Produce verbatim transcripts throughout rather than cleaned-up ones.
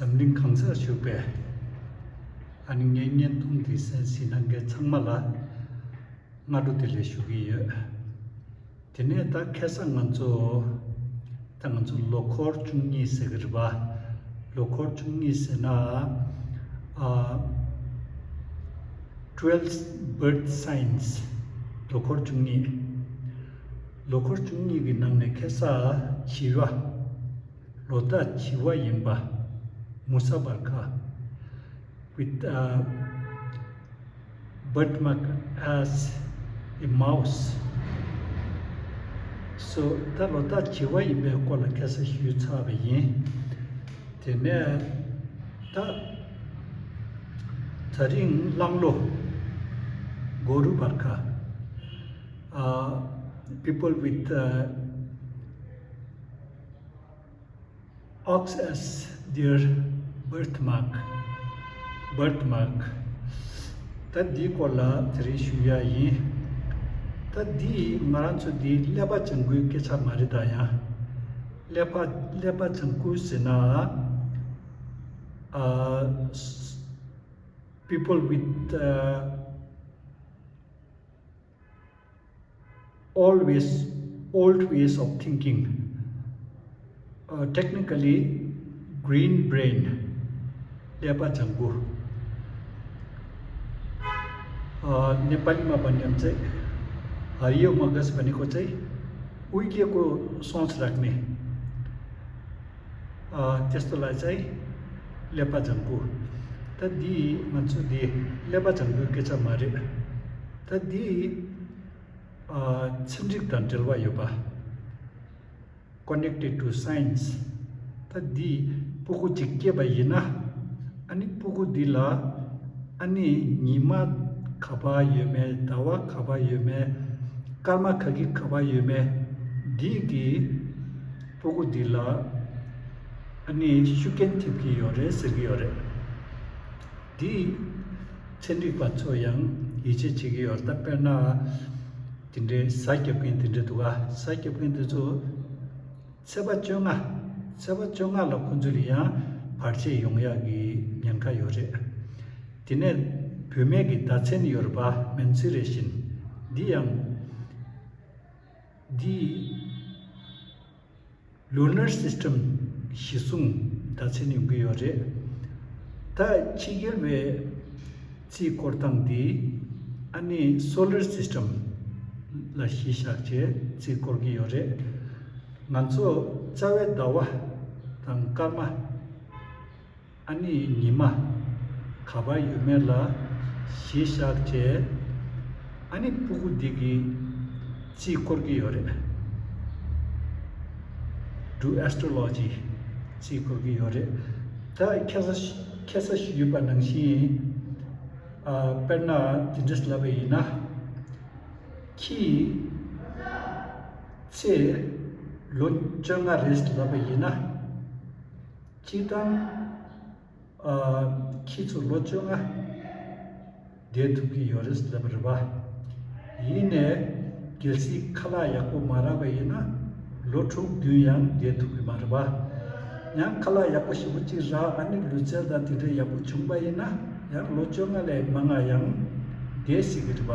འཛམ་གླིང་གང་སར་བཞུགས་པའི་ཨ་ནི་ངའི་བརྙན་ཐུང་འདི་གསན་གཟིགས་གནང་མཁན་ཚང་མ་ལ་སྔ་དྲོ་བདེ་ལེགས་ཞུ་གི་ཡོད། དེ་ནས་ད་ཁ་སང་ང་ཚོ་ད་ང་ཚོ་ལོ་འཁོར་བཅུ་གཉིས་ཟེར་གི་རེད་པ། ལོ་འཁོར་བཅུ་གཉིས་ཟེར་ན་ཨ། Twelve birth signs. ལོ་འཁོར་བཅུ་གཉིས། ལོ་འཁོར་བཅུ་གཉིས་ཀྱི་ནང་ནས་ཁ་སང་བྱི་བ། ལོ་རྟགས་བྱི་བ་ཡིན་པ། མུ་ས་བར་ཁ། With a birthmark as a mouse. So ད་ལོ་རྟགས་བྱི་བ་ཡིན་པའི་སྐོར་ལ་ཁ་སང་ཞུས་ཚར་བ་ཡིན། དེ་ནས་ད་ད་རིང་གླང་ལོ། གུ་རུ་བར་ཁ། Uh, people with uh, ox as their birthmark. Birthmark. ད་འདིའི་སྐོར་ལ་དེ་རིང་ཞུ་ཡ་ཡིན། ད་འདི་ང་རང་ཚོ་འདི་ཀླད་པ་ལྗང་ཁུའི་སྐད་ཆ་མ་རེད་ད་ཡང་། ཀླད་པ་ཀླད་པ་ལྗང་ཁུ་ཟེར་ན། ཨ། People with uh, always old ways of thinking, uh, technically green brain. ཀླད་པ་ལྗང་ཁུ། नेपालीमा भन्ने हो चाहिँ हरियो मगज भनेको चाहिँ उहिलेको सोच राख्ने। अ, त्यस्तोलाई चाहिँ ཀླད་པ་ལྗང་ཁུ། ད་འདི་ང་ཚོ་འདི་ཀླད་པ་ལྗང་ཁུའི་སྐད་ཆ་མ་རེད། ད་འདི་ཨ། ཚན་རིག་དང་འབྲེལ་བ་ཡོད་པ། Connected to science. ད་འདི་སྤུ་གུ་གཅིག་སྐྱེས་པ་ཡིན་ན། ཨ་ནི་སྤུ་གུ་འདི་ལ་ཨ་ནི་ཉི་མ་ག་པར་ཡོད་མེད། ཟླ་བ་ག་པར་ཡོད་མེད། སྐར་མ་ག་གི་ག་པར་ཡོད་མེད། འདི་གི་སྤུ་གུ་འདི་ལ་ཨ་ནི་ཤུགས་རྐྱེན་ཐེབས་ཀྱི་ཡོད་རེད་ཟེར་གྱི་ཡོད་རེད། འདི་ཚན་རིག་པ་ཚོ་ཡང་ཡིད་ཆེས་བྱེད་ཀྱི་ཡོད་རེད། ད་དཔེར་ན་དེ་འདྲའི་ཟ་རྒྱབ་མཁན་དེ་འདྲ་འདུག་ག་ཟ་རྒྱབ་མཁན་དེ་ཚོ་ཚེས་པ་བཅོ་ལྔ། ཚེས་པ་བཅོ་ལྔ་ལ་ཁོང་ཚོ་ལ་ཡང་བར་ཆད་ཡོང་ཡག་གི་ཉེན་ཁ་ཡོད་རེད། དེ་ནས་བུད་མེད་ཀྱི་ཟླ་མཚན་ཡོད་རེད་པ། Menstruation. འདི་ཡང་འདི་Lunar System གཞི་བཟུང་ཟླ་མཚན་ཡོང་གི་ཡོད་རེད། ད་ཕྱི་རྒྱལ་བའི་རྩིས་སྐོར་སྟངས་འདི་ཨ་ནི་Solar System ལ་གཞི་བཞག་བྱས་རྩིས་སྐོར་གྱི་ཡོད་རེད། ང་ཚོ་རྩ་བའི་ཟླ་བ་དང་སྐར་མ། ཨ་ནི་ཉི་མ་ག་པར་ཡོད་མེད་ལ་གཞི་བཞག་བྱས། ཨ་ནི་སྤུ་གུ་འདི་གི་རྩིས་སྐོར་གྱི་ཡོད་རེད། Do astrology རྩིས་སྐོར་གྱི་ཡོད་རེད། ད་ཁ་སང་ཁ་སང་ཞུས་པ་ནང་བཞིན། ཨ། དཔེར་ན་འདི་འདྲས་ལབ་པ་ཡིན་ན། ཁྱི་ཚེ་ལོ་བཅོ་ལྔ་རེད་ལབ་པ་ཡིན་ན། སྤྱིར་བཏང་། ཨ། ཁྱི་ཚོ་ལོ་བཅོ་ལྔ་བསྡད་ཐུབ་ཀྱི་ཡོད་རེད་ལབ་པ་རེད་པ། ཡིན་ནའི་གལ་སྲིད་ཁ་ལག་ཡག་པོ་མ་རག་པ་ཡིན་ན་ལོ་དྲུག་བདུན་ཡང་བསྡད་ཐུབ་ཀྱི་མ་རེད་པ། ཡང་ཁ་ལག་ཡག་པོ་ཞེ་པོ་ཅིག་རག་ཨ་ནི་ལུས་རྩལ་དང་དེ་འདྲ་ཡག་པོ་བྱུང་པ་ཡིན་ན་ཡང་ལོ་བཅོ་ལྔ་ལས་མང་ང་ཡང་བསྡད་སྲིད་ཀྱི་རེད་པ།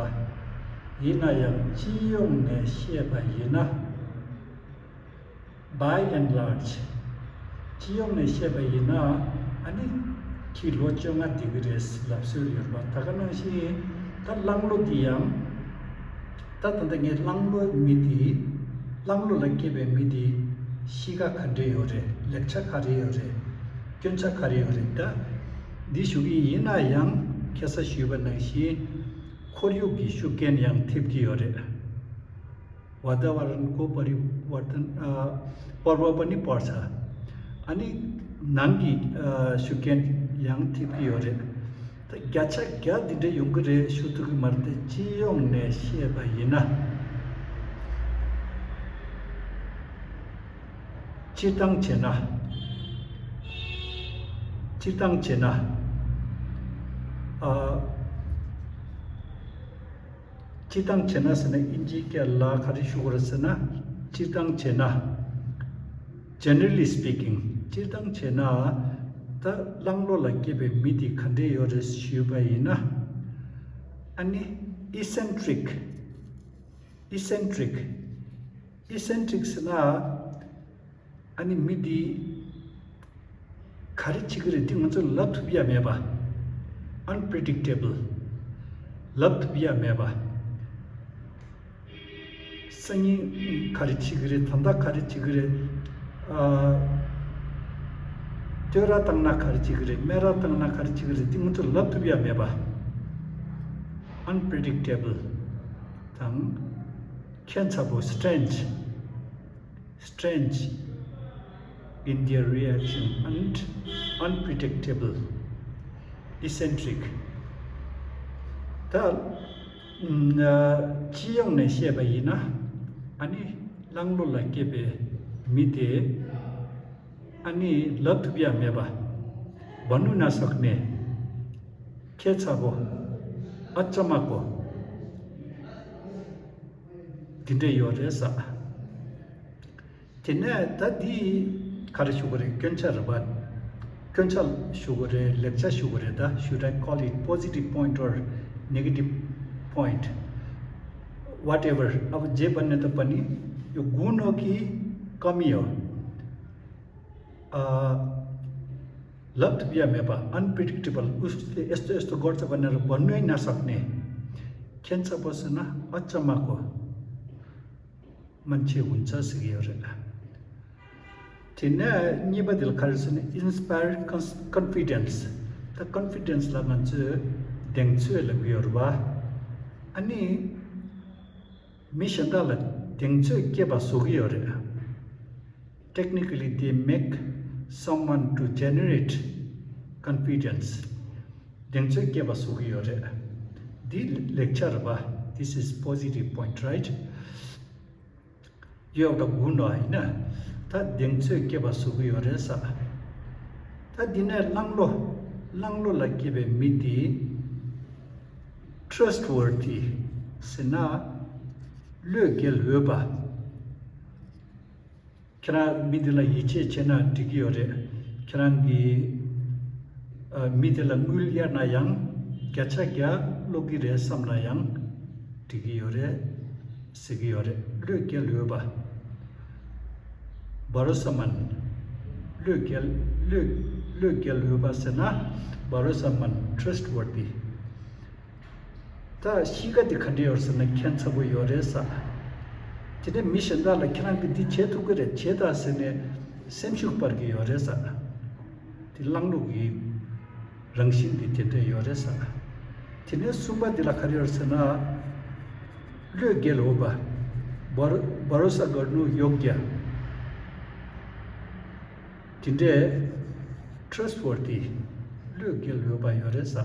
ཡིན་ན་ཡང་སྤྱི་ཡོངས་ནས་བཤད་པ་ཡིན་ན། By and large སྤྱི་ཡོངས་ནས་བཤད་པ་ཡིན་ན། ཨ་ནི་ཁྱི་ལོ་བཅོ་ལྔ་བསྡད་ཀྱི་རེད་ལབ་སྲོལ་ཡོད་པ། ད་ག་ནང་བཞིན་ད་གླང་ལོ་འདི་ཡང་། ད་ད་ལྟ་ངས་གླང་ལོ་མི་འདི། གླང་ལོ་ལ་སྐྱེས་པའི་མི་འདི་གཤིས་ཀ་ག་འདྲས་ཡོད་རེད། ལེགས་ཆ་ག་རེ་ཡོད་རེད། སྐྱོན་ཆ་ག་རེ་ཡོད་རེད། ད་འདི་ཞུ་གི་ཡིན་ན་ཡང་ཁ་སང་ཞུས་པ་ནང་བཞིན་ཁོར་ཡུག་གི་ཤུགས་རྐྱེན་ཡང་ཐེབས་ཀྱི་ཡོད་རེད། वातावरणको परिवर्तन, अ, प्रभाव पनि पर्छ। अनि ནང་གི་ཤུགས་རྐྱེན་ཡང་ཐེབས་ཀྱི་ཡོད་རེད། ད་བརྒྱ་ཆ་བརྒྱ་འདི་འདྲ་ཡོང་གི་རེད་ཞུ་ཐུབ་ཀྱི་མ་རེད། ད་སྤྱི་ཡོངས་ནས་བཤད་པ་ཡིན་ན། སྤྱིར་བཏང་བྱས་ན། སྤྱིར་བཏང་བྱས་ན། ཨ། སྤྱིར་བཏང་བྱས་ན་ཟེར་ན་ཨིན་ཇིའི་སྐད་ལ་ག་རེ་ཞུ་དགོས་རེད་ཟེར་ན། སྤྱིར་བཏང་བྱས་ན། Generally speaking སྤྱིར་བཏང་བྱས་ན། ད་ ད་གླང་ལོ་ལ་སྐྱེས་པའི་མི་དེ་ག་འདྲས་ཡོད་རེད་ཞུས་པ་ཡིན་ན། ཨ་ནི་eccentric, eccentric, eccentric ཟེར་ན། ཨ་ནི་མི་འདི་ག་རེ་བྱེད་ཀྱི་རེད་འདི་ང་ཚོས་ལབ་ཐུབ་ཡ་མེད་པ། Unpredictable. ལབ་ཐུབ་ཡ་མེད་པ། སང་ཉིན་ག་རེ་བྱེད་ཀྱི་རེད། ད་ལྟ་ག་རེ་བྱེད་ཀྱི་རེད། ཨ། བསྟོད་ར་བཏང་ན་ག་རེ་བྱེད་ཀྱི་རེད། སྨད་ར་བཏང་ན་ག་རེ་བྱེད་ཀྱི་རེད་འདི་ང་ཚོས་ལབ་ཐུབ་ཡ་མེད་པ། Unpredictable དང་། ཁྱད་མཚར་པོ། Strange. Strange in their reaction and unpredictable, eccentric. ད་ཨ་སྤྱི་ཡོངས་ནས་བཤད་པ་ཡིན་ན། ཨ་ནི་གླང་ལོ་ལ་སྐྱེས་པའི་མི་དེ་ཨ་ནི་ལབ་ཐུབ་ཡ་མེད་པ། བ་ནུ་ན་སོགས་ནས་ཁྱད་མཚར་པོ། ཨ་ཅ་མ་ཀོ། འདི་འདྲས་ཡོད་རེད་ས། དེ་ནས་ད་འདི་ག་རེ་ཞུ་གི་རེད། སྐྱོན་ཆ་རེད་པ། སྐྱོན་ཆ་ཞུ་གི་རེད། ལེགས་ཆ་ཞུ་གི་རེད། ད་should I call it positive point or negative point, whatever. अब जे भन्ने त पनि यो गुणों की कमी हो। ལབ་ཐུབ་ཡ་མེད་པ། Unpredictable. उसले यस्तो यस्तो गर्छ भनेर भन्नै नसक्ने। ཁྱད་མཚར་པོ་ཟེར་ན་अचम्मको मान्छे हुन्छ ཟེར་གྱི་ཡོད་རེད། དེ་ནས་གཉིས་པ་དེ་ལ་ག་རེ་ཟེར་ན་inspire cons- confidence. ད་confidence ལ་ང་ཚོས་གདེང་ཚོད་ལབ་ཀྱི་ཡོད་རེད་པ། ཨ་ནི་མི་གཞན་དག་ལ་གདེང་ཚོད་སྐྱེས་པ་བཟོ་གི་ཡོད་རེད། Technically, they make someone to generate confidence. གདེང་ཚོད་སྐྱེས་པ་བཟོ་གི་ཡོད་རེད། འདི་ལེགས་ཆ་རེད་པ། This is positive point, right? You have the good eye ན། ད་གདེང་ཚོད་སྐྱེས་པ་བཟོ་གི་ཡོད་རེད་ས། ད་འདི་ནས་གླང་ལོ། གླང་ལོ་ལ་སྐྱེས་པའི་མི་དེ་trustworthy ཟེར་ན་བློས་འགེལ་འོས་པ། ཁྱེད་རང་མི་འདི་ལ་ཡིད་ཆེས་བྱས་ན་འགྲིག་གི་ཡོད་རེད། ཁྱེད་རང་གིས་ཨ་མི་དེ་ལ་དངུལ་གཡར་ན་ཡང་བརྒྱ་ཆ་བརྒྱ་ཀློག་གི་རེད་བསམ་ན་ཡང་འགྲིག་གི་ཡོད་རེད་ཟེར་གི་ཡོད་རེད། བློས་འགེལ་འོས་པ། བ་རོ་ས་མན། བློས་འགེལ། བློས་བློས་འགེལ་འོས་པ་ཟེར་ན་བ་རོ་ས་མན། Trustworthy. ད་གཤིས་ཀ་འདི་ག་འདྲ་ཡོད་ཟེར་ན་ཁྱད་མཚར་པོ་ཡོད་རེད་ས། དེ་ནས་མི་གཞན་དག་ལ་ཁྱེད་རང་གིས་འདི་བྱེད་ཐུབ་ཀྱི་རེད། བྱེད་དང་ཟེར་ནས་སེམས་ཤུགས་སྤར་གྱི་ཡོད་རེད་ས། དེ་གླང་ལོ་གི་རང་བཞིན་འདི་དེ་འདྲ་ཡོད་རེད་ས། དེ་ནས་གསུམ་པ་འདི་ལ་ག་རེ་ཡོད་ཟེར་ན། བློས་འགེལ་འོས་པ། བར་བ་རོ་ས་གར་ནུ་ཡོག་གྱ། དེ་འདྲས་Trustworthy. བློས་འགེལ་འོས་པ་ཡོད་རེད་ས།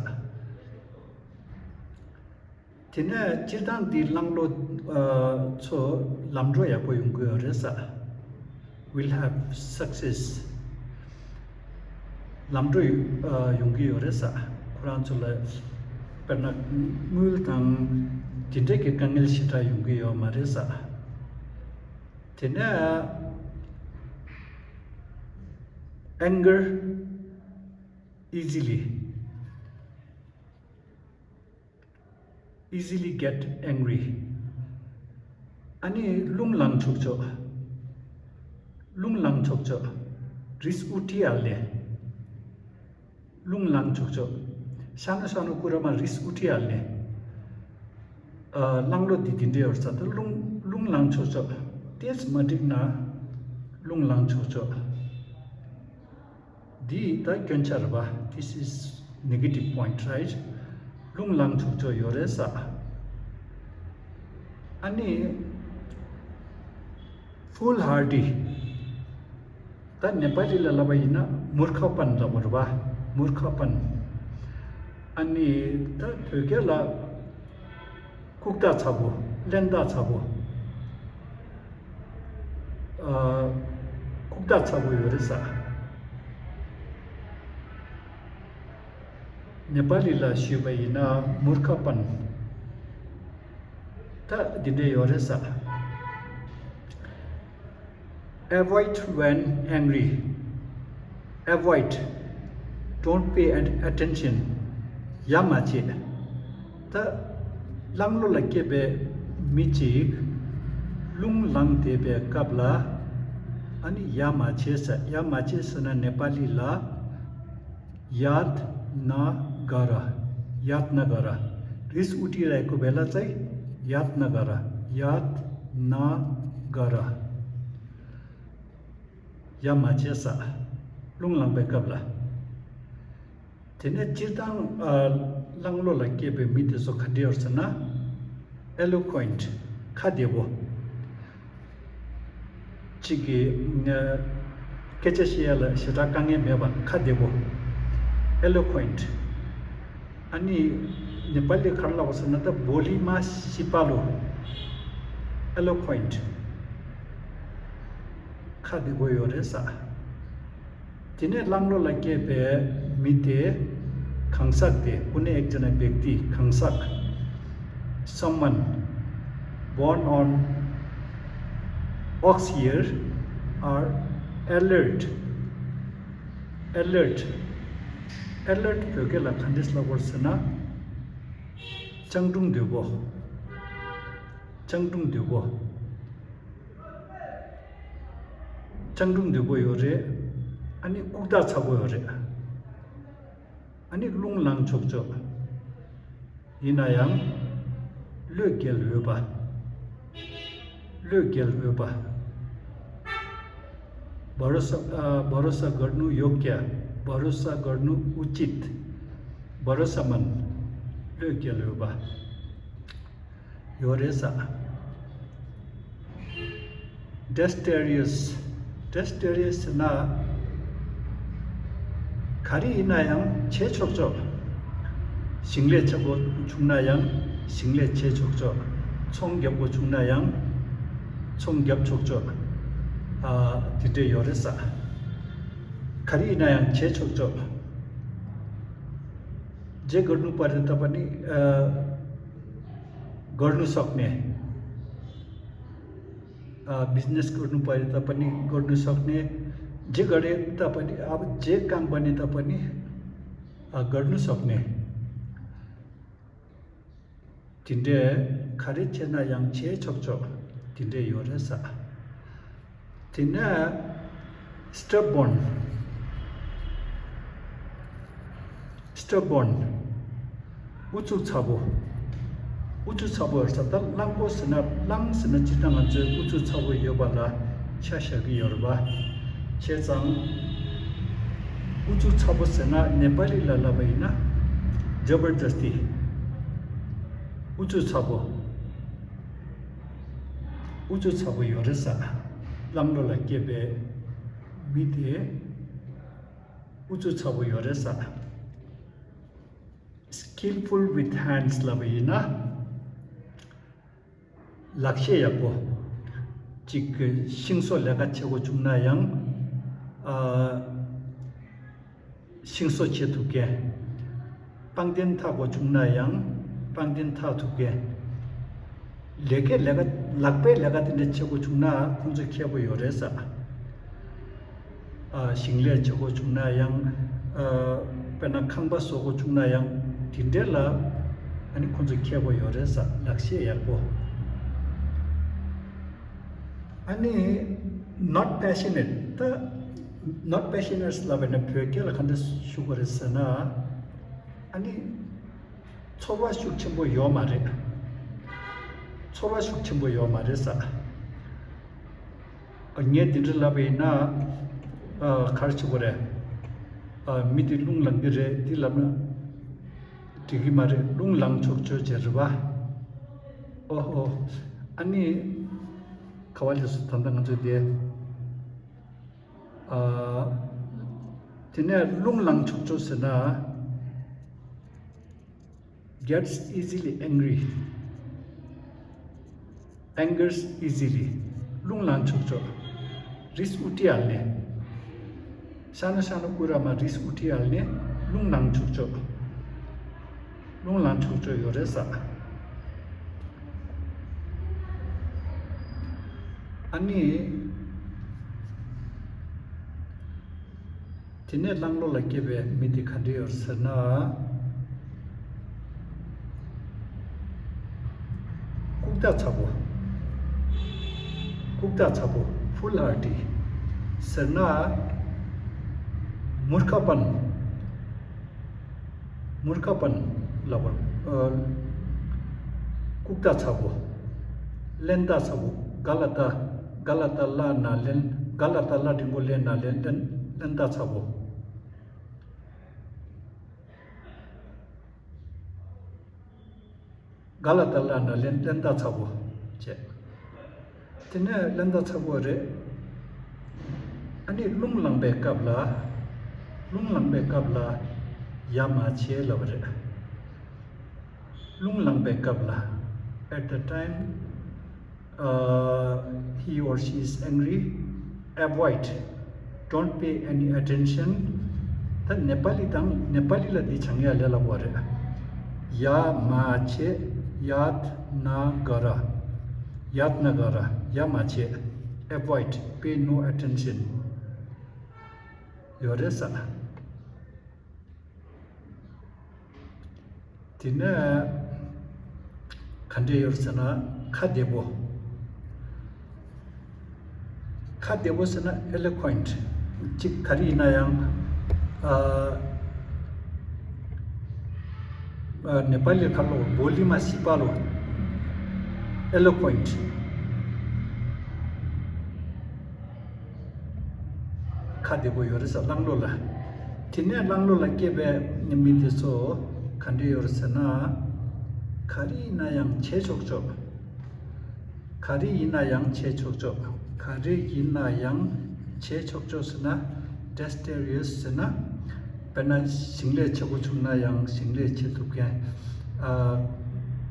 དེ་ནས་སྤྱིར་བཏང་འདི་གླང་ལོ་ཨ་ཚོ་ལམ་འགྲོ་ཡག་པོ་ཡོང་གི་ཡོད་རེད་ས། Will have success. ལམ་འགྲོ་ཡོང་ཨ་ཡོང་གི་ཡོད་རེད་ས། ཁོ་རང་ཚོ་ལ་དཔེར་ན་དངུལ་དང་དེ་འདྲས་ཀྱི་དཀའ་ངལ་ཞེ་དྲག་ཡོང་གི་ཡོད་མ་རེད་ས། དེ་ནས་anger easily. Easily get angry. ཨ་ནི་རླུང་ལངས་ཆོག་ཆོག་རླུང་ལངས་ཆོག་ཆོག་རིས་ཨུ་ཏི་ཨ་ལེ། རླུང་ལངས་ཆོག་ཆོག་ཤ་ནུ་ཤ་ནུ་ཀུ་ར་མ་རིས་ཨུ་ཏི་ཨ་ལེ། ཨ་གླང་ལོ་འདི་འདི་འདྲ་ཡོད་ས། ད་རླུང་རླུང་ལངས་ཆོག་ཆོག་ཏེས་མ་འགྲིག་ན་རླུང་ལངས་ཆོག་ཆོག་འདི་ད་སྐྱོན་ཆ་རེད་པ། This is negative point, right? རླུང་ལངས་ཆོག་ཆོག་ཡོད་རེད་ས། ཨ་ནི་foolhardy. ད་ནེ་པ་ལི་ལ་ལབ་པ་ཡིན་ན་མུར་ཁ་པན་ལབ་པ་རེད་པ། མུར་ཁ་པན། ཨ་ནི་ད་བོད་སྐད་ལ་ལྐུགས་རྟགས་ཚ་པོ། གླེན་རྟགས་ཚ་པོ། ཨ་ལྐུགས་རྟགས་ཚ་པོ་ཡོད་རེད་ས། ནེ་པ་ལི་ལ་ཞུས་པ་ཡིན་ན་མུར་ཁ་པན། ད་འདི་འདྲས་ཡོད་རེད་ས། Avoid when angry. Avoid. Don't pay at- attention. ཡ་མ་བྱེད། ད་གླང་ལོ་ལ་སྐྱེས་པའི་མི་གཅིག་རླུང་ལངས་བསྡད་པའི་སྐབས་ལ། ཨ་ནི་ཡ་མ་བྱེད་ཟེར། ཡ་མ་བྱེད་ཟེར་ན་ནེ་པ་ལི་ལ་ཡཱད་ན་ག་ར། ཡཱད་ན་ག་ར། རིས་ཨུ་ཏི་ར་ཡ་ཀོ་བེ་ལ་ཙའི། ཡཱད་ན་ག་ར། ཡཱད་ན་ག་ར། ཡ་མ་བྱེད་ཟེར། རླུང་ལངས་པའི་སྐབས་ལ། དེ་ནས་སྤྱིར་བཏང་ཨ་གླང་ལོ་ལ་སྐྱེས་པའི་མི་དེ་ཚོ་ག་འདྲ་ཡོད་ཟེར་ན། eloquent། ཁ་བདེ་པོ། གཅིག་གིས་ཨ་སྐད་ཆ་བཤད་ཡ་ལ་ཞེ་དྲག་དཀའ་ངལ་མེད་པ། ཁ་བདེ་པོ། eloquent། ཨ་ནི་ནེ་པ་ལི་ག་རེ་ལབ་པ་ཟེར་ན། ད་བོ་ལི་མ་ཤི་པ་ལོ། eloquent། ཁ་བདེ་པོ་ཡོད་རེད་ཟེར། དེ་ནས་གླང་ལོ་ལ་སྐྱེས་པའི་མི་དེ། གང་ཟག་དེ། कुनै एकजना व्यक्ति། གང་ཟག someone born on ox year are alert. alert. alert བོད་སྐད་ལ་ག་འདྲས་ལབ་དགོས་ཟེར་ན། སྤྱང་གྲུང་དོད་པོ། སྤྱང་གྲུང་དོད་པོ། སྤྱང་གྲུང་དོད་པོ་ཡོད་རེད། ཨ་ནི་ལྐུགས་རྟགས་ཚ་པོ་ཡོད་རེད། ཨ་ནི་རླུང་ལངས་ཆོག་ཆོག་ཡིན་ན་ཡང་བློས་འགེལ་འོས་པ། བློས་འགེལ་འོས་པ། भरोसा अ, भरोसा गर्नु योग्य। भरोसा गर्नु उचित। भरोसामन्द। བློས་འགེལ་འོས་པ། ཡོད་རེད་ཟེར། dexterous། dexterous ཟེར་ན། ག་རེ་ཡིན་ན་ཡང་བྱེད་ཆོག་ཆོག་ཞིང་ལས་བྱེད་དགོས་བྱུང་ན་ཡང་ཞིང་ལས་བྱེད་ཆོག་ཆོག་ཚོང་རྒྱབ་དགོས་བྱུང་ན་ཡང་ཚོང་རྒྱབ་ཆོག་ཆོག་ཨ། དེ་འདྲས་ཡོད་རེད་ཟེར། ག་རེ་ཡིན་ན་ཡང་བྱེད་ཆོག་ཆོག जे गर्नुपर्ने तापनि अ, गर्नु सक्ने। अ, बिजनेस गर्नुपर्ने तापनि गर्नु सक्ने। जे गरे तापनि, अब जे काम भने तापनि अ, गर्नु सक्ने। དེ་འདྲས་ག་རེ་བྱས་ན་ཡང་བྱེད་ཆོག་ཆོག་དེ་འདྲས་ཡོད་རེད་ཟེར། དེ་ནས་stubborn། stubborn། ཨུ་ཚུགས་ཚ་པོ། ཨུ་ཚུགས་ཚ་པོ་ཡོད་ས། ད་གླང་པོ་ཟེར་ན། གླང་ཟེར་ན་སྤྱིར་བཏང་ང་ཚོས་ཨུ་ཚུགས་ཚ་པོ་ཡོད་པ་ལ་ཆ་བཞག་གི་ཡོད་རེད་པ། བྱས་ཙང་ཨུ་ཚུགས་ཚ་པོ་ཟེར་ན་ནེ་པ་ལི་ལ་ལབ་པ་ཡིན་ན་ཇ་བར་དས་ཏི། ཨུ་ཚུགས་ཚ་པོ། ཨུ་ཚུགས་ཚ་པོ་ཡོད་རེད་ཟེར། གླང་ལོ་ལ་སྐྱེས་པའི་མི་དེ་ཨུ་ཚུགས་ཚ་པོ་ཡོད་རེད་ཟེར། skillful with hands ལབ་པ་ཡིན་ན། ལག་ཤེས་ཡག་པོ། གཅིག་གི་ཤིང་བཟོ་ལས་ཀ་བྱེད་དགོས་བྱུང་ན་ཡང་། ཨ། ཤིང་བཟོ་བྱེད་ཐུབ་མཁན། པང་གདན་འཐག་དགོས་བྱུང་ན་ཡང་པང་གདན་འཐག་ཐུབ་མཁན། ལས་ཀའི་ལས་ཀ། ལག་པའི་ལས་ཀ་དེ་འདྲ་བྱེད་དགོས་བྱུང་ན་ཁོང་ཚོ་མཁས་པོ་ཡོད་རེད་ཟེར། ཨ། ཞིང་ལས་བྱེད་དགོས་བྱུང་ན་ཡང་། ཨ། དཔེར་ན་ཁང་པ་བཟོ་དགོས་བྱུང་ན་ཡང་དེ་འདྲས་ལ་ཨ་ནི་ཁོང་ཚོ་མཁས་པོ་ཡོད་རེད་ཟེར། ལག་ཤེས་ཡག་པོ། ཨ་ནི་not passionate། ད་not passionate ལབ་པ་ཡིན་ན་བོད་སྐད་ལ་ག་འདྲ་ཞུ་དགོས་རེད་ཟེར་ན། ཨ་ནི་ཚོར་བ་ཤུགས་ཆེན་པོ་ཡོད་མ་རེད། ཚོར་བ་ཤུགས་ཆེན་པོ་ཡོད་མ་རེད་ཟེར། ངས་འདི་འདྲ་ལབ་པ་ཡིན་ན། ཨ། ག་རེ་བྱེད་དགོས་རེད། ཨ། མི་དེ་རླུང་ལངས་ཀྱི་རེད། འདི་ལབ་ན་འགྲིག་གི་མ་རེད། རླུང་ལངས་ཆོག་ཆོག་བྱས་རེད་པ། ཨོ་ཧོ། ཨ་ནི་ག་བ་ལས་སུ་ད་ལྟ་ང་ཚོས་དེ། ཨ། དེ་ནས་རླུང་ལངས་ཆོག་ཆོག་ཟེར་ན། gets easily angry, angers easily. རླུང་ལངས་ཆོག་ཆོག་རིས་ཨུ་ཏི་ཨལ་ནས། ཤ་ན་ཤ་ན་ཀུ་ར་མ་རིས་ཨུ་ཏི་ཨལ་ནས་རླུང་ལངས་ཆོག་ཆོག་རླུང་ལངས་ཆོག་ཆོག་ཡོད་རེད་ཟེར། ཨ་ནི། དེ་ནས་གླང་ལོ་ལ་སྐྱེས་པའི་མི་དེ་ག་འདྲ་ཡོད་ཟེར་ན། ལྐུགས་རྟགས་ཚ་པོ། ལྐུགས་རྟགས་ཚ་པོ། Foolhardy ཟེར་ན། མུར་ཁ་པན། མུར་ཁ་པན་ལབ་པ། ཨ། ལྐུགས་རྟགས་ཚ་པོ། ལན་རྟགས་ཚ་པོ། ག་ལ་རྟགས། ག་ལ་རྟགས་ལ་ན་ལན། ག་ལ་རྟགས་ལ་འགྲེང་བུ་ལེ་ན་ལེན། ལན། ལན་རྟགས་ཚ་པོ། ག་ལ་རྟགས་ལ་ན་ལན། ལན་རྟགས་ཚ་པོ་བྱས། དེ་ནས་ལན་རྟགས་ཚ་པོ་རེད། ཨ་ནི་རླུང་ལངས་པའི་སྐབས་ལ། རླུང་ལངས་པའི་སྐབས་ལ་ཡ་མ་བྱེད་ལབ་པ་རེད། རླུང་ལངས་པའི་སྐབས་ལ། At the time, uh, he or she is angry, avoid, don't pay any attention. ད་ནེ་པ་ལི་དང་ནེ་པ་ལི་ལ་འདི་སྦྱང་ཡ་ལས་སླ་པོ་རེད། ཡ་མ་བྱེད། ཡ་ད་ན་ག་ར། ཡ་ད་ན་ག་ར། ཡ་མ་བྱེད། Avoid, pay no attention ཡོད་རེད་ས། དེ་ནས་ག་འདྲས་ཡོད་ཟེར་ན། ཁ་བདེ་པོ། ཁ་བདེ་པོ་ཟེར་ན་eloquent། གཅིག་ག་རེ་ཡིན་ན་ཡང་། ཨ། ཨ། ནེ་པ་ལི་ཁ་ལོ་བོ་ལི་མ་སི་པ་ལོ། Eloquent། ཁ་བདེ་པོ་ཡོད་རེད་ས་གླང་ལོ་ལ། དེ་ནས་གླང་ལོ་ལ་སྐྱེས་པའི་མི་དེ་ཚོ་ག་འདྲས་ཡོད་རེད་ཟེར་ན། ག་རེ་ཡིན་ན་ཡང་བྱེད་ཆོག་ཆོག་ག་རེ་ཡིན་ན་ཡང་བྱེད་ཆོག་ཆོག་ག་རེ་ཡིན་ན་ཡང་བྱེད་ཆོག་ཆོག་ཟེར་ན། Dexterous ཟེར་ན། དཔེར་ན་ཞིང་ལས་བྱེད་དགོས་བྱུང་ན་ཡང་ཞིང་ལས་བྱེད་ཐུབ་མཁན། ཨ།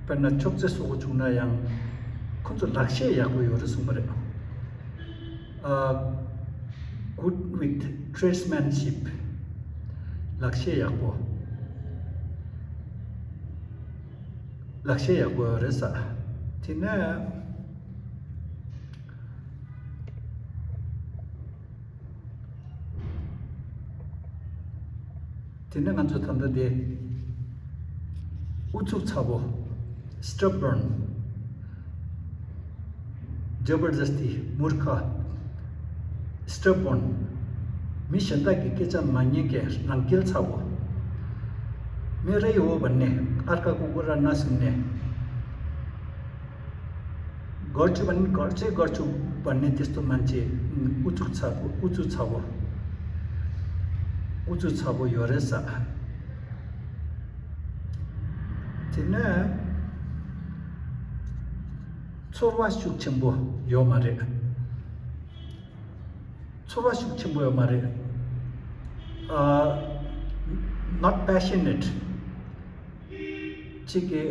དཔེར་ན་ཅོག་ཙེ་བཟོ་དགོས་བྱུང་ན་ཡང་། ཁོ་ཚོ་ལག་ཤེས་ཡག་པོ་ཡོད་རེད་གསུངས་པ་རེད། ཨ། Good with tradesmanship. ལག་ཤེས་ཡག་པོ། ལག་ཤེས་ཡག་པོ་ཡོད་རེད་ས། དེ་ནས། དེ་ནས་ང་ཚོ་ད་ལྟ་དེ། ཨུ་ཚུགས་ཚ་པོ། Stubborn. ཇ་བར་ཛ་སྟི། མུར་ཁ། Stubborn. མི་གཞན་དག་གི་སྐད་ཆ་མ་ཉན་མཁན། རང་འགེལ་ཚ་པོ། མེ་རེ་ཡོ་བ་ནེ། ཨར་ཀ་ཀུ་ཀུ་ར་ན་སུན་ནེ། སྒོར་ཆུ་བ་ནི་སྒོར་ཆེ་སྒོར་ཆུ་བ་ནི་ཏིས་ཏུ་མན་ཆེ། ཨུ་ཚུགས་ཚ་པོ། ཨུ་ཚུགས་ཚ་པོ། ཨུ་ཚུགས་ཚ་པོ་ཡོད་རེད་ས། དེ་ནས་ཚོར་བ་ཤུགས་ཆེན་པོ་ཡོད་མ་རེད། ཚོར་བ་ཤུགས་ཆེན་པོ་ཡོད་མ་རེད། ཨ། Not passionate. གཅིག་གི།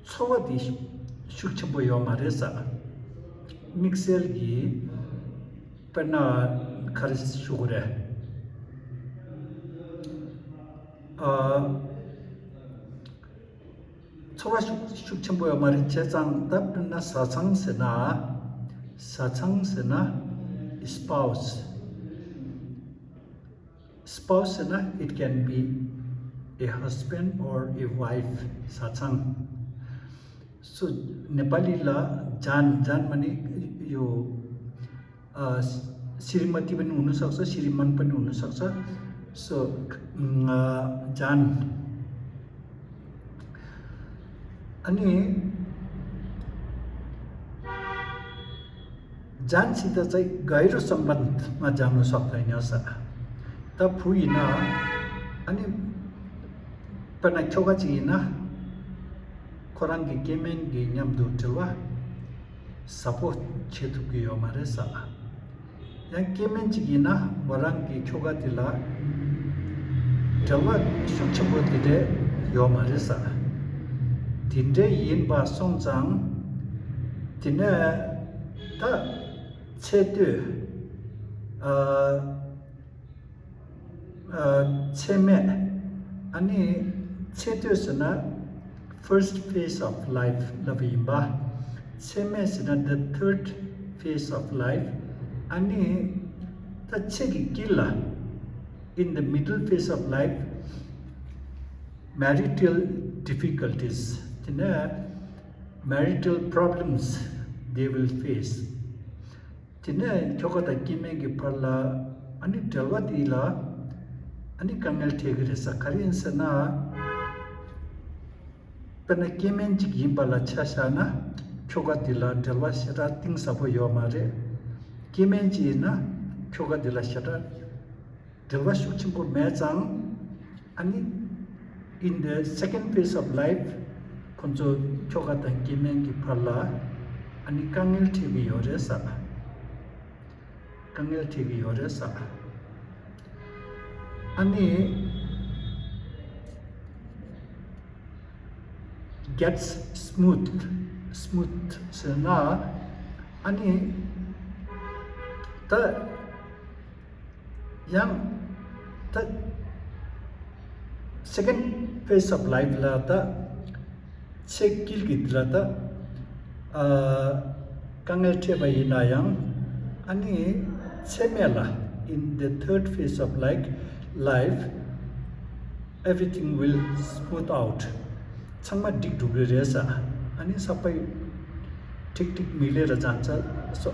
ཚོར་བ་འདི་ཤུགས་ཆེན་པོ་ཡོད་མ་རེད་ས། དམིགས་བསལ་གྱི་དཔེར་ན་ག་རེ་ཞུ་དགོས་རེད། ཨ། ཚོར་བ་ཤུགས་ཤུགས་ཆེན་པོ་ཡོད་མ་རེད། བྱས་ཙང་ད་དཔེར་ན་བཟའ་ཚང་ཟེར་ན། བཟའ་ཚང་ཟེར་ན། Spouse. Spouse ཟེར་ན། It can be a husband or a wife. བཟའ་ཚང་། སོ། ནེ་པ་ལི་ལ་ཇན། ཇན་མ་ནི་ཡོ། ཨ། ཤི་རི་མ་ཏི་པ་ནི་ཨུ་ནུ་སག་ས། ཤི་རི་མན་པ་ནི་ཨུ་ནུ་སག་ས། སོ། ཨ། ཇན། ཨ་ནི། ཇན་སི་ད་ཚེ་གའི་རུ་སམ་བན་མ་ཇན་ནུ་སག་ད་ཉོ་ས། ད་བུ་ཡིན་ན། ཨ་ནི། དཔེར་ན་ཁྱོ་ག་ཅིག་ཡིན་ན། ཁོ་རང་གི་སྐྱེ་དམན་གྱི་མཉམ་དུ་འབྲེལ་བ་ཟབ་པོ་བྱེད་ཐུབ་ཀྱི་ཡོད་མ་རེད་ས། ཡང་སྐྱེ་དམན་ཅིག་ཡིན་ན་མོ་རང་གི་ཁྱོ་ག་དེ་ལ་འབྲེལ་བ་ཤུགས་ཆེན་པོ་དེ་འདྲས་ཡོད་མ་རེད་ས། དེ་འདྲས་ཡིན་པ་སོང་ཙང་། དེ་ནས་ད་ཚེ་སྟོད། ཨ། ཨ། ཚེ་སྨད། ཨ་ནི་ཚེ་སྟོད་ཟེར་ན་first phase of life ལབ་པ་ཡིན་པ། ཚེ་སྨད་ཟེར་ན་the third phase of life། ཨ་ནི་ ད་ཚེ་གི་དཀྱིལ་ལ། In the middle phase of life, marital difficulties, དེ་ནས་marital problems they will face. དེ་ནས་ཁྱོ་ག་དང་སྐྱེ་དམན་གྱི་བར་ལ་ཨ་ནི་འབྲེལ་བ་འདི་ལ་ཨ་ནི་དཀའ་ངལ་འཕྲད་ཀྱི་རེད་ས། ག་རེ་ཡིན་ཟེར་ན། དཔེར་ན་སྐྱེ་དམན་ཅིག་ཡིན་པ་ལ་ཆ་བཞག་ན་ཁྱོ་ག་འདི་ལ་འབྲེལ་བ་ཞེ་དྲག་གཏིང་ཟབ་པོ་ཡོད་མ་རེད། སྐྱེ་དམན་ཅིག་ཡིན་ན་ཁྱོ་ག་འདི་ལ་ཞེ་དྲག་འབྲེལ་བ་ཤུགས་ཆེན་པོ་མེད་ཙང་། ཨ་ནི་in the second phase of life ཁོ་ཚོ་ཁྱོ་ག་དང་སྐྱེ་དམན་གྱི་བར་ལ་ཨ་ནི་དཀའ་ངལ་འཕྲད་ཀྱི་ཡོད་རེད་ས། དཀའ་ངལ་འཕྲད་ཀྱི་ཡོད་རེད་ས། ཨ་ནི་gets smooth, smooth ཟེར་ན་ཨ་ནི་ད་ཡང་ད་second phase of life ལ་ད་ཚེ་དཀྱིལ་གྱི་འདི་ལ་ད་ཨ་དཀའ་ངལ་འཕྲད་པ་ཡིན་ན་ཡང་ཨ་ནི་ཚེ་སྨད་ལ། In the third phase of, like, life, everything will smooth out. ཚང་མ་འགྲིག་འགྲོ་གི་རེད་ས། ཨ་ནི་ས་པའི་ཐིག་ཐིག་མི་ལེ་ར་ཛན་ཚ་སོ།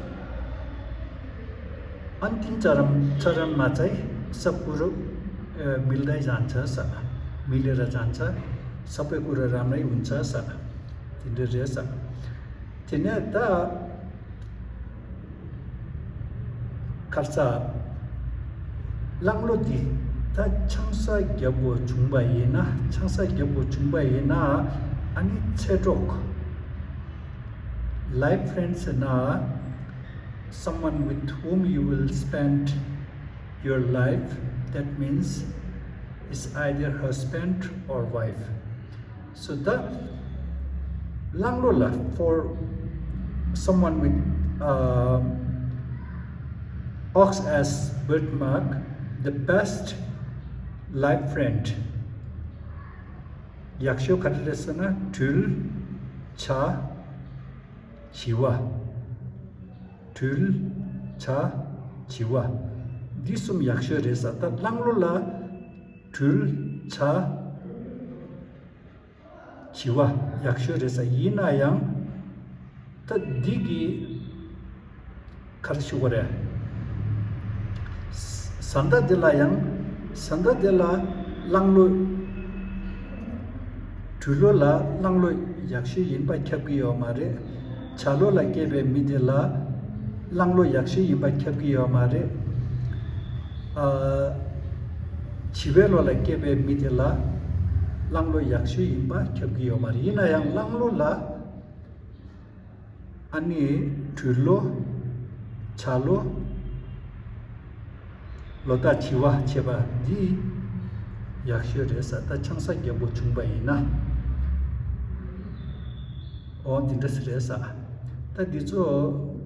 ཨན་ཏིན་ཙ་རམ་ཙ་རམ་མ་ཚའི་ས་ཀུ་རུ་མིལ་དའི་ཛན་ཚ་ས། མི་ལེ་ར་ཛན་ཚ་ས་པའི་ཀུ་རུ་རམ་རའི་ཡུན་ཚ་ས། དེ་འདྲ་རེད་ས། དེ་ནས་ད་ཁར་ས་གླང་ལོ་འདི་ད་ཆང་ས་རྒྱབ་པོ་བྱུང་པ་ཡིན་ན། ཆང་ས་རྒྱབ་པོ་བྱུང་པ་ཡིན་ན་ཨ་ནི་ཚེ་གྲོགས། Life friends ཟེར་ན་someone with whom you will spend your life, that means it's either husband or wife. So the གླང་ལོ་ལ, for someone with uh, ox as birthmark, the best life friend ཡག་ཤོས་ག་རེ་རེད་ཟེར་ན་སྦྲུལ། བྱ། བྱི་བ། སྦྲུལ། བྱ། བྱི་བ། འདི་གསུམ་ཡག་ཤོས་རེད་ས། ད་གླང་ལོ་ལ་སྦྲུལ། བྱ། བྱི་བ་ཡག་ཤོས་རེད་ས། ཡིན་ན་ཡང་ད་འདི་གི་ག་རེ་ཞུ་དགོས་རེད། བཟའ་ཟླ་དེ་ལ་ཡང་བཟའ་ཟླ་དེ་ལ་གླང་ལོ། སྦྲུལ་ལོ་ལ་གླང་ལོ་ཡག་ཤོས་ཡིན་པ་ཁྱབ་ཀྱི་ཡོད་མ་རེད། བྱ་ལོ་ལ་སྐྱེས་པའི་མི་དེ་ལ་གླང་ལོ་ཡག་ཤོས་ཡིན་པ་ཁྱབ་ཀྱི་ཡོད་མ་རེད། ཨ། བྱི་བའི་ལོ་ལ་སྐྱེས་པའི་མི་དེ་ལ་གླང་ལོ་ཡག་ཤོས་ཡིན་པ་ཁྱབ་ཀྱི་ཡོད་མ་རེད། ཡིན་ན་ཡང་གླང་ལོ་ལ་ཨ་ནི་སྦྲུལ་ལོ། བྱ་ལོ། ལོ་ཟླ་བྱི་བ་བྱས་པ་འདི་ཡག་ཤོས་རེད་ས། ད་ཆང་ས་རྒྱབ་པོ་བྱུང་པ་ཡིན་ན། འོ་འདི་འདྲ་ཟེར་རེད་ས། ད་འདི་ཚོ་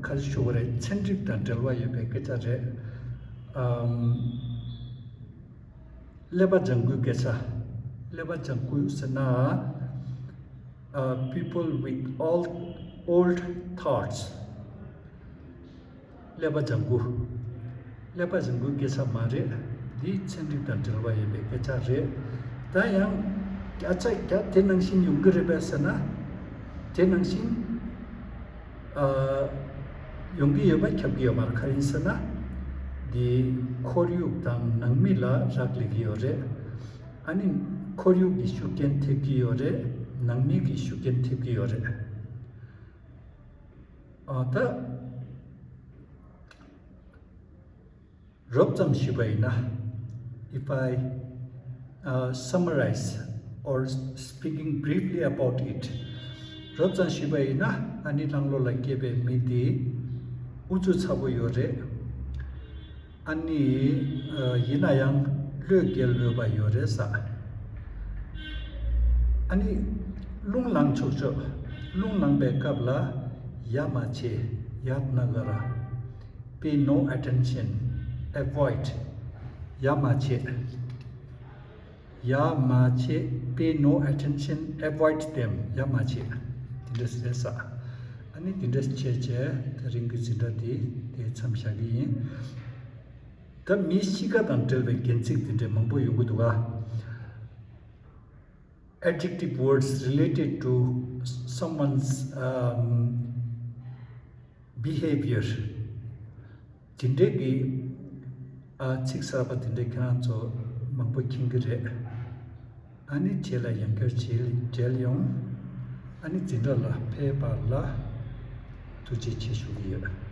ག་རེ་ཞུ་དགོས་རེད། ཚན་རིག་དང་འབྲེལ་བ་ཡོད་པའི་སྐད་ཆ་རེད། ཨམ། ཀླད་པ་ལྗང་ཁུའི་སྐད་ཆ། ཀླད་པ་ལྗང་ཁུ་ཟེར་ན། ཨ། people with old, old thoughts. ཀླད་པ་ལྗང་ཁུ། ཀླད་པ་ལྗང་ཁུའི་སྐད་ཆ་མ་རེད། འདི་ཚན་རིག་དང་འབྲེལ་བ་ཡོད་པའི་སྐད་ཆ་རེད། ད་ཡང་བརྒྱ་ཆ་བརྒྱ་དེ་ནང་བཞིན་ཡོང་གི་རེད་པས་ཟེར་ན། དེ་ནང་བཞིན་ཨ། ཡོང་གི་ཡོད་པ་ཁྱབ་ཀྱི་ཡོད་མ་རེད། ག་རེ་ཡིན་ཟེར་ན། འདི་ཁོར་ཡུག་དང་ནང་མི་ལ་རག་ལས་ཀྱི་ཡོད་རེད། ཨ་ནི་ཁོར་ཡུག་གི་ཤུགས་རྐྱེན་ཐེབས་ཀྱི་ཡོད་རེད། ནང་མི་གི་ཤུགས་རྐྱེན་ཐེབས་ཀྱི་ཡོད་རེད། ཨ། ད་རོབ་ཙམ་ཞུས་པ་ཡིན་ན། If I uh, summarize or speaking briefly about it, རོབ་ཙམ་ཞུས་པ་ཡིན་ན། ཨ་ནི་གླང་ལོ་ལ་སྐྱེས་པའི་མི་དེ་ཨུ་ཚུགས་ཚ་པོ་ཡོད་རེད། ཨ་ནི་ཡིན་ན་ཡང་བློས་འགེལ་འོས་པ་ཡོད་རེད་ས། ཨ་ནི་རླུང་ལངས་ཆོག་ཆོག་རླུང་ལངས་པའི་སྐབས་ལ་ཡ་མ་བྱེད། ཡ་ན་ག་ར། Pay no attention, avoid. ཡ་མ་བྱེད། ཡ་མ་བྱེད། Pay no attention, avoid them. ཡ་མ་བྱེད། དེ་འདྲ་ཟེར་ས། ཨ་ནི་དེ་འདྲ་བྱས་བྱས་དེ་རིང་གི་འཛིན་གྲྭ་འདི་དེ་མཚམས་བཞག་གི་ཡིན། ད་མིའི་གཤིས་ཀ་དང་འབྲེལ་བའི་རྒྱན་ཚིག་དེ་འདྲ་མང་པོ་ཡོང་གི་འདུག་ག Adjective words related to someone's um, behavior དེ་འདྲའི་གི་ཨ་ཚིག་གསར་པ་དེ་འདྲའི་ཁྱེད་རང་ཚོ་མང་པོ་མཁྱེན་གྱི་རེད། ཨ་ནི་རྗེས་ལ་ཡང་བསྐྱར་མཇལ་མཇལ་ཡོང་། ཨ་ནི་འཛིན་གྲྭ་ལ་ཕེབས་པ་ལ་ཐུགས་རྗེ་ཆེ་ཞུ་གི་ཡོད།